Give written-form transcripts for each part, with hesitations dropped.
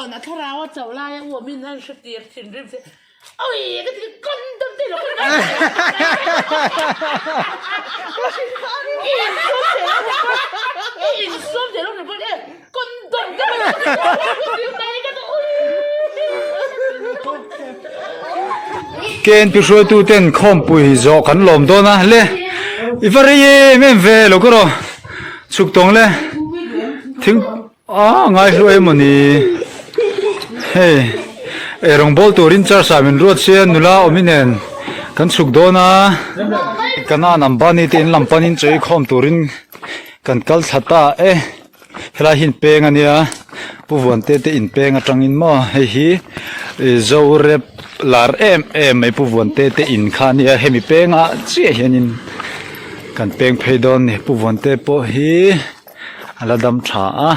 A thlarau a chauh lai a uamin a inhre tir thinrim se Oi ka ti condom te lo I insum te lo condom te lo KNP hruaitu ten khawmpui zawh kan lawm dawn a le i va rei em em ve lo ka rawh chhuk tawng le thing A ngai hluai emaw ni? Hei eirawng bawl turin church ah min ruat sia nula awmi nen kan chhuk dawn a, Kanan Ambani te in lam panin chawi khawm turin kan kal thla ta e, helai hi inpeng a nia Pu Vuante te inpeng atangin maw hei hi Zorep lar em em mai Pu Vuante te in kha a nia hemi pengah chiah hianin kan peng phei dawn a ni Pu Vuante pawh hi. A la dam tha a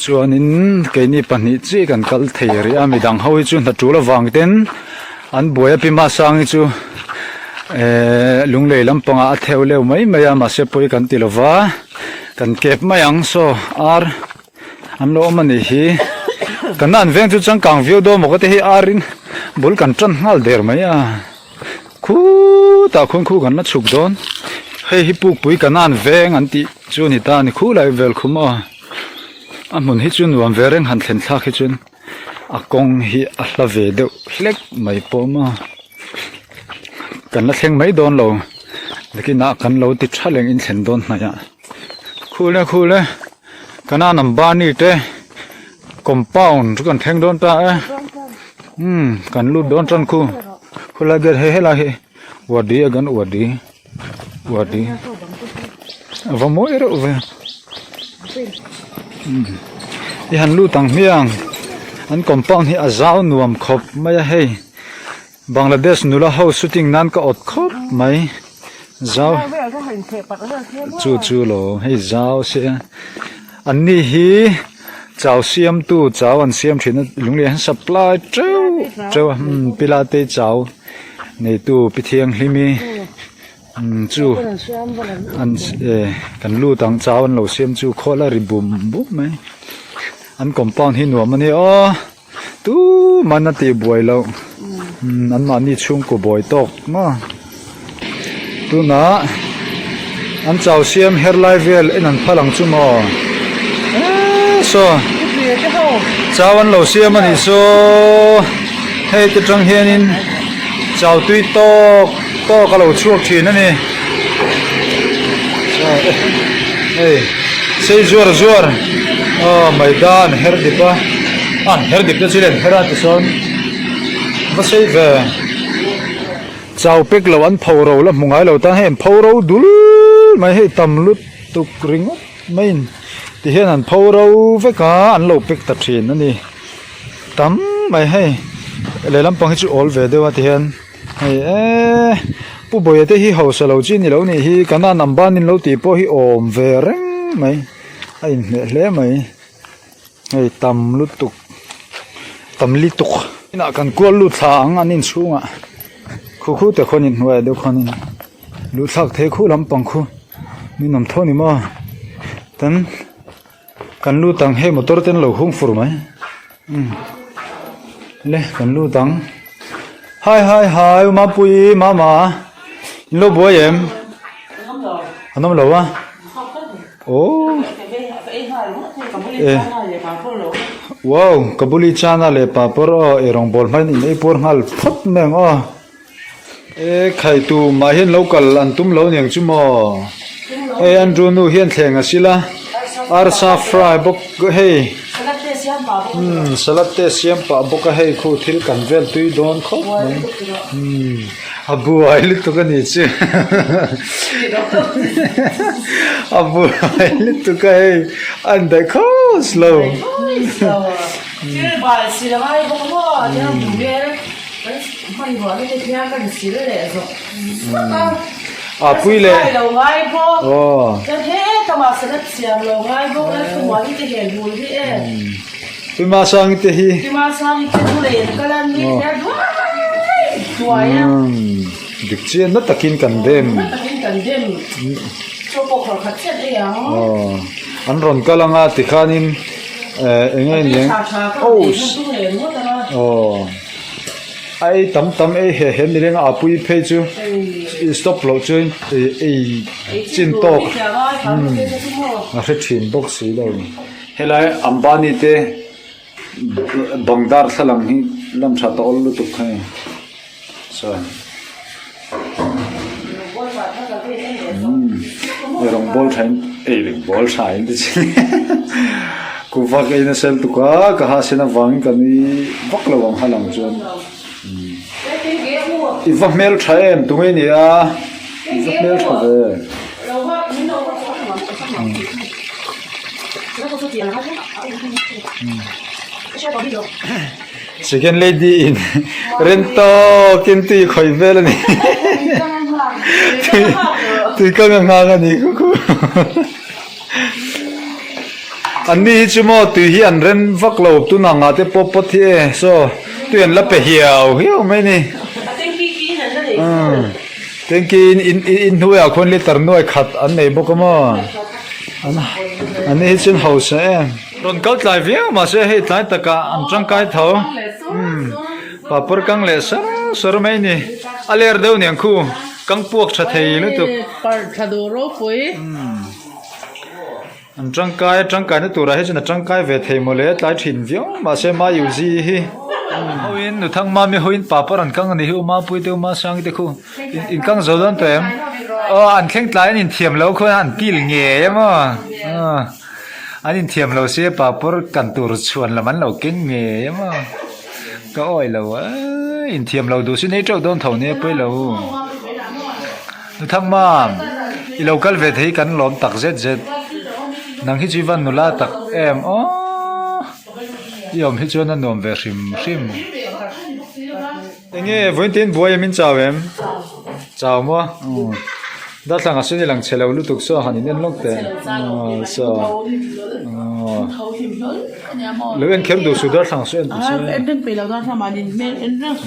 chuanin keini pahnih chiah kan kal thei rih a midang ho hi chu hna tul avang ten an buai a pi hmasang hi chu ehh lunglei lampangah a theu leu mai mai a mahse pawi kan ti lova kan kep mai ang saw ar an lo awm a nih hi kan an veng chu changkang viau dawn maw ka ti hei ar in bul kan tan nghal der mai a. Khutah khuan khu kan la chhuk dawn hei hi pukpui kanan veng an tih chu a ni ta a ni khulai vel khum aw a hmun hi chu nuam ve reng han thlen thlak hi chuan a kawng hi a hla ve deuh hlek mai pawh maw kan la thleng mai dawn lo nakinah kan lo ti tha leng in thlen dawn hnaih ah khule khule kanan ambani te compound chu kan thleng dawn ta e umm kan lut dawn tan khu. Khulai ber hei helai hi wadi a kan wadi wadi a va mawi reuh ve umm i han lut ang hmiang an compound hi a zau nuam khawp mai a hei Bangladesh nula ho shooting nan ka awt khawp mai zau chu chu lo hei zau sia. An ni hi chau siamtu chau an siam thin a lunglei an supply teuh teuh a umm pilate chau neitu pi thianghlimi umm chu an eh kan lut ang chau an lo siam chu khawl a ri bum bum mai an compound hi nuam a nia aw. Tuman a tih buai loh an mahni chhungkaw buai tawk maw tunah an chau siam her lai vel en an phal ang chu maw eee saw chau an lo siam a nih saw hei te tang hianin chau tui tawk tawk a lo chhuak thin a ni hei sei zuar zuar aw maida an her dip a an her dip te chu an her a tichuan va sei ve chau pek lo an pho ro la hmu ngai lo tan hei an pho ro dul mai hei tam lutuk ringawt maiin tihian an pho ro vek a an lo pek ta thin a ni tam mai hei lehlam pang hi chu awl ve deuh a tihian. Hei eee Pu Bawia te hi hausa lo chi ni lo nih hi Kanan Ambani lo tih pawh hi awm ve reng mai a inhmeh hle mai hei tam lutuk tam lituk inah kan kual lut thla ang an inchhungah khu khu te khuan inhnuaiah deuh khuanin luh thlak thei khu lampang khu ninawm tho ni maw tan kan lut ang hei motor te an lo hung fur mai umm le kan lut ang hai hai hai u Mapuii mama in lo buai em an awm lo a aww e wow ka buli chana leh papawr aw eirawng bawl hmain in ei puar nghal phawt mai ang aw. E khai tu mah hian lo kal an tum lo niang chu maw hei Andrew nu hian thleng a sil a arsa fry bawk hei umm salad te siam pah bawk a hei khu thil kan vel tui dawn khawp mai umm a buai lutuk a ni chu a buai lutuk a hei a indaih khaws lo. A pui leh aw Pima Sangi te hi dik chian na takin kan dem aw an rawn kal anga tikhanin. Eh eng nge ni oh aw a ei tam tam ei he he ni reng a apui phei chu stop loh chuan ei chin tawk a hre thin bawk si lo helai Ambani te bang darthlalang hi lan tha tawh awl lutuk hei chuan. Umm rawng bawl tha in ei ring bawl tha in ti chin kuhva ka in a sel tuk a ka ha sen avangin ka nui vak lo ang ha lang chuan i va hmel tha em tunge ni a i va hmel tha ve. Second lady in ren tawkin tui khawih vel a ni. Tui kang a nghak a ni khu khu. An ni hi chu maw tui hi an ren vak lo tun ang ah te pawh pawt hi e saw tui an la pe hiau hiau mai a ni. Tanki in in in hnuaiah khuan liter nuai khat an nei bawk a maw. An ni hi chu an hausa em. Rawn kal tlai viau mahse hei tlai takah an tangkai tho umm papar kang leh sar sar mai ni a ler deuh niang khu kang puak tha thei lutuk umm an tangkai tangkai na turah hi chuan a tangkai ve thei mawle tlai thin viau mahse maiuzi hi hoin nuthang mami hoin papar an kang a ni hi u mapui te u masang te khu in kang zo dawn tawh em aw an thleng tlai an inthiam lo khuan an pil ngei a maw aw. An inthiam lo sia papawr kan tur chhuan lam an lo keng ngei a maw ka awi lo a inthiam lo duh si nei teuh dawn tho nia pawi lo Nuthang mam i lo kal ve thei kan lawm tak zet zet nang hi chu i van nula tak em aw i awm hi chuan a nuam ve hrim hrim enge vawiin te in buai em in chau em chau maw. Darthlalang ah sawn i lang chhe lo lutuk saw han in en lawk teh aw saw aw lo en kher duh suh darthlalang saw en tih chu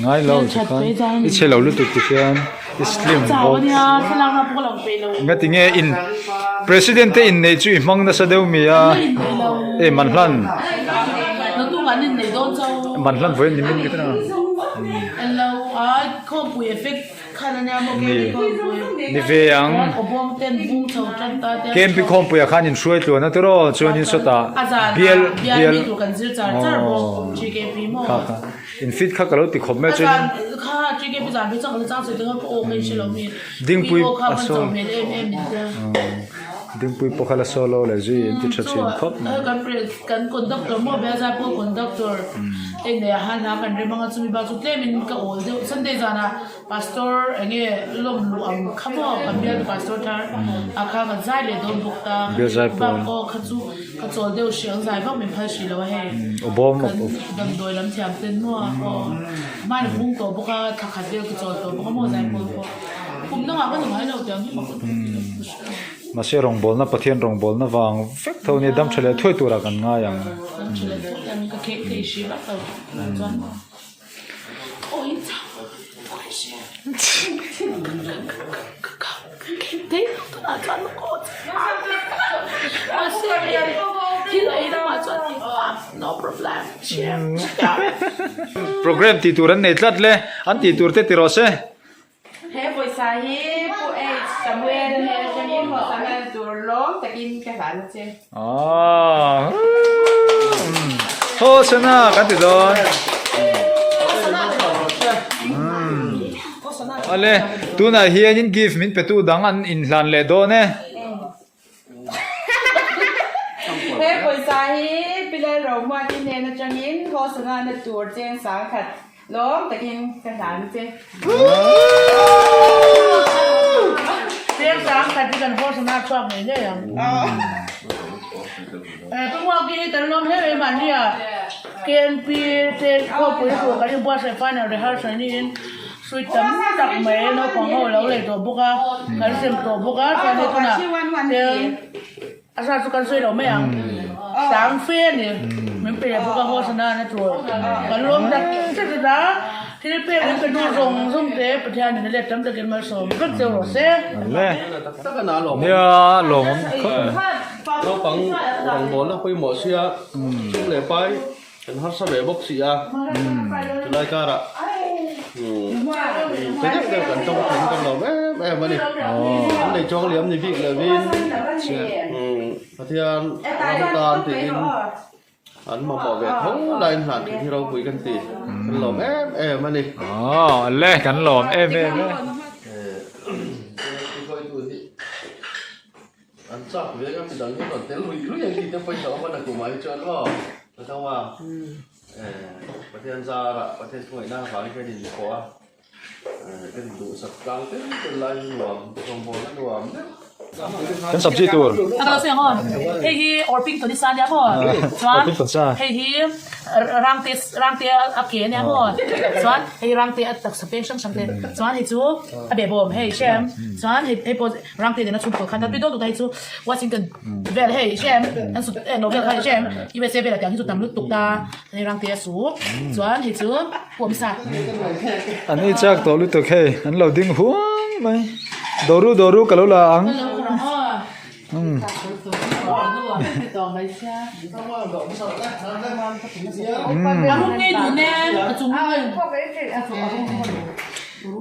ngai lo tikhan i chhe lo lutuk tikhian i slim bawk nga tinge in president te inneih chu i hmang nasa deuh mi a e man hlan man hlan vawiin ni min Ni ve ang. KMP khawmpuiah khan inhruai tluan a tiraw chuanin sawtah bial bial aww kha kha in fit kha ka lo ti khawp mai a chuanin Dingpui a sawi Dingpui pawh kha la solo leh zui an ti tha thin khawp mai. Bial zai pawl aw bawm Mahse rawngbawlna Pathian rawngbawlna vang vek tho nia dam tha leh thuai turah kan ngai ang. Program tih tur an nei tlat le an tih tur te ti rawh se. He pawisa hi Pu H Samuel he atangin hawsana tur lawm takin ka hlan a che. Aww Hosana kan ti dawn. Awle tunah hianin gift min petu dang an inhlan leh dawn e. He pawisa hi Pi Lalromuati hnen atangin Hosana na tur cheng sangkhat lawm takin ka hlan che. Cheng sangkhat hi kan Hosana chhuak ngei ngei ang. Pu Muaki hi kan lawm hle mai mahnia KNP te khawpui tur kan inbuatsaih final rehearsal niin Sweet tam tak mai naupang ho lo lei tawh bawk a, kan sem tawh bawk a, chuan hei tunah tel a zat chu kan sawi lo mai ang, sang fe a ni, min pe leh bawk a haw sana na tur kan lawm tak zet zet a, thil pek min pe tu zawng zawng te Pathian in a let tam takin malsawm vek cheu rawh se. Nia lawmawm khawp mai. Naupang rawngbawlna pawimawh sia. leh pai kan harsa ve bawk si a, chulai karah te deuh deuh kan tawng thin kan lawm em em a ni. An nei chuang liam ni bik lovin Pathian ram tan tiin an mamawh ve tho laiin hlan thin hi ropui kan ti, kan lawm em em a ni. Aw le kan lawm em em e. An chak ve a midang hian rawn tel ruih ruih ang tih te pawisa awm a na kumah hi chuan maw ka tho a Pathian zarah Pathian thuaihna avangin kan inpawh a kan induhsak tlang tel tel lai hi nuam rawngbawlna nuam deuh. Kan sabji tur. A kal sawi ang aw. Hei hi Orpington i sa nia maw? Chuan hei hi Rangte Rangte a ke ania maw? Chuan hei Rangte a taksa peng hrang hrang te. Chuan hei chu a behbawm hei hrem. Chuan hei hei pawh Rangte nena chhungkaw khan a tui dawn tuk ta hei chu Washington vel hei hrem an sut eh novel kha hei hrem USA velah tiang hi chu tam lutuk ta hei Rangte a su chuan hei chu Puamsa. An ei chak tawh lutuk hei an lo ding huang mai Doru Doru ka lo la ang.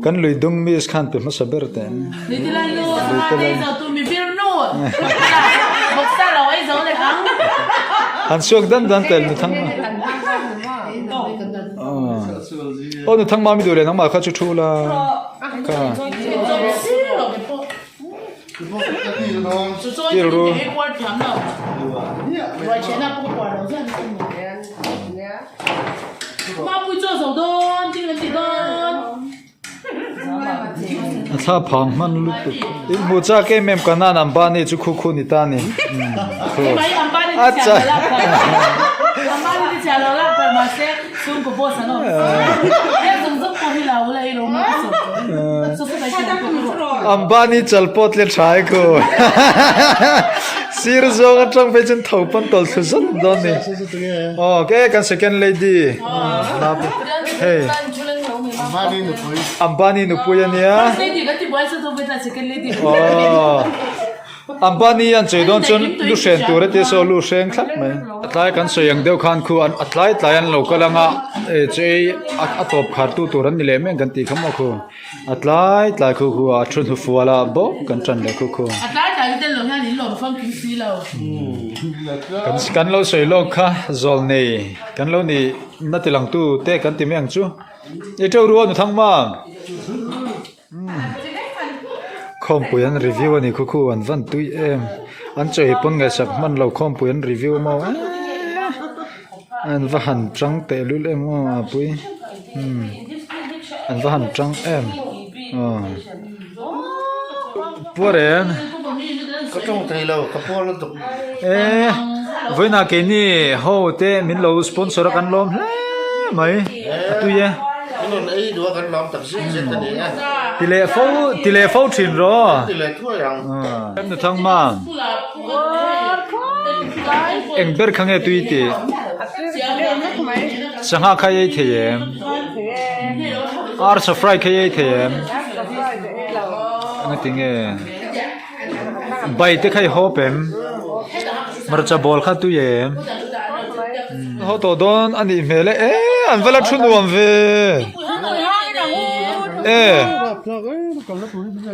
Kan lui dung miss khan pe hmasa ber teh ang. Han suak dan dan tel nu thang aw nu thang mami duh leh nangmah kha chu thu la kha. Rilru. A thla phang hman lutuk. In hmu chak em em kanan Ambani chu khu khu ni ta ni. Acha. Ambani chal pawt le tha e khu. Sir zawng atang phei chuan tho pawn tawlh thlu zat dawn ni. Aw ke kan second lady. Hei. Ambani nupui ania. Aw. Ambani an chei dawn chuan lu hren tur a tia saw lu hreng thlap mai. A tlai kan sawi ang deuh khan khu an a tlai tlai an lo kal anga eh chu ei a tawp khar tu tur an ni leh mek kan tih kha maw khu a tlai tlai khu khu a thu hnu fual a bawk kan tan leh khu khu. A tlai tlai te lo hian in lawm famkim si lo. Kan kan lo sawi lawk kha zawl nei kan lo nih na ti lang tu te kan ti mai ang chu. I teuh rual nu thang ma. Khawmpui an review a ni khu khu an van tui em an chaw hi pawn ngaihsak hman lo khawmpui an review maw eee an va han tang teh lul em aw a pui umm an va han tang em aw puar em ka tawng thei lo ka puar lutuk eee vawiinah keini ho te min lo sponsor a kan lawm hle mai a tui e. Kan rawn ei duh a kan lawm tak zet zet a ni e. Ti leh fo ti leh fo thin rawh. Kan ti leh thuai ang. Kan nu thang ma. Eng ber kha nge tui tih? Sangha kha i ei thei em? Arsa fry kha i ei thei em? Engati nge? Bai te kha i hawp em? Hmarcha bawl kha tui em? Haw tawh dawn a nih hmel e, e an va la thu nuam ve e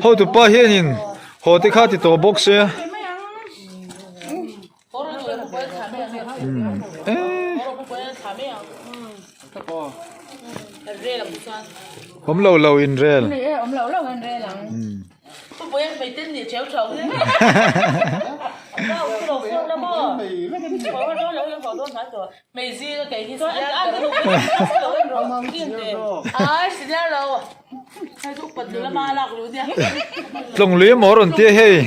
hotupa hianin haw te kha ti tawh bawk se e awm lo lo inrel. Tlawng lui amaw rawn tia hei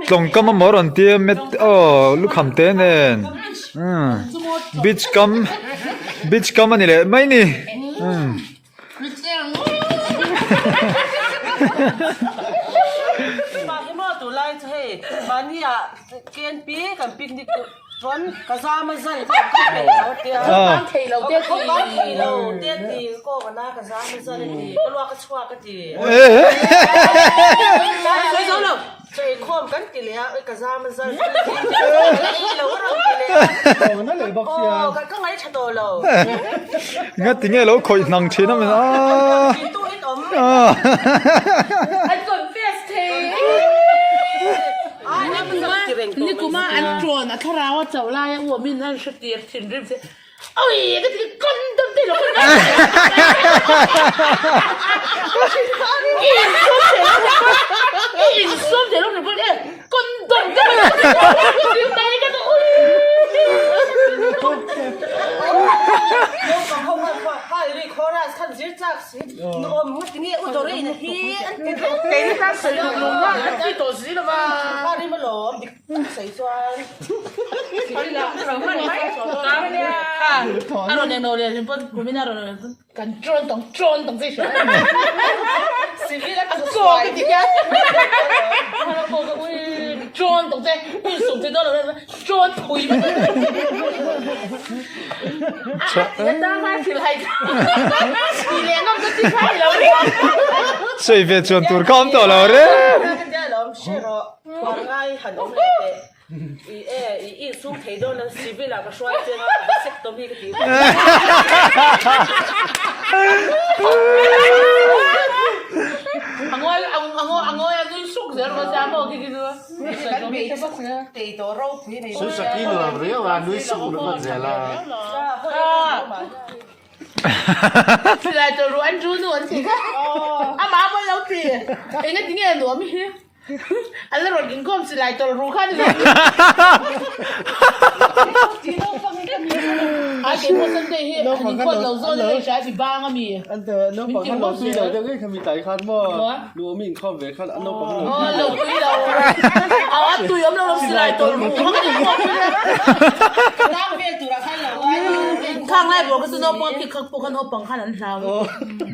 tlawng kam amaw rawn tia met aw lukham te nen umm beach kam beach kam a ni leh mai ni umm. Cheikhawm kan ti leh a, oi ka zam a zar ei lo rawn ti leh a. Awmna leh bawk sia. Aw ka ngaih tha tawh lo. Nga ti nge lo khawih hnang thin a min a. Thin tu in awm. An confess thei. Nikuma an trawn a thlarau a chauh lai a uamin an hre tir thin rim se. Oi ka ti condom te lo insum thei lo ni pawh e condom te lo mai ka ui. Keini tan sawi lung lung a ti tawh si lova. A rawn englo leh hlim pawn kumin a rawn englo pawn kan trawn tawng trawn tawng che hria a chaw ka ti hian trawn tawng che ui sum che dawn lo trawn phui mai a tang khan thil hai ti leh ngam ka ti kha ni lo Sawi ve chuan tur kha awm tawh lo reng. Khuar ngai han awm leh teh. I e, i insum thei dawn lo civil ah ka hruai che nga va sek tawm hi ka ti bawk. A ngawi a ngawi a ngawi a nui suk zel rawh se a maw khi khi chu. Kan bei tei tawh ropui mai. Sui nuam riau a nui suk ringawt zel a. Silai tawh ru an chu nu an ti kha. Amah pawh lo ti. Engati nge nuam hi. An la rawn inkhawm silai tawlh ru kha ni lo. Ai kei pawh Sunday hi han inkhawm lo zawn a hei hria i bang a mi. Min ti lo tui lo deuh ngei kha mi tlai khan maw nu awmi inkhawm ve khan an naupang lo tui lo. Tui lo. A tui awm lo lo silai tawlh ru kha ka inkhawm thin a. Tlang vel turah khan lo ngai Khang lai bawr kha chu naupang khi khak pawh kha naupang khan an hlau.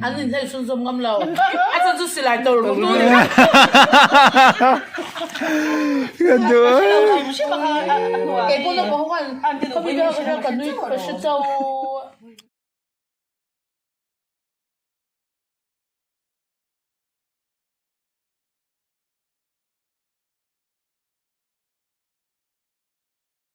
An inhlei chhunzawm ngam lo. A chan chu silai tawlh ru tu ni. Kei pawh naupang ho khan khawmi deuh ka hria ka nui ka hre chauh.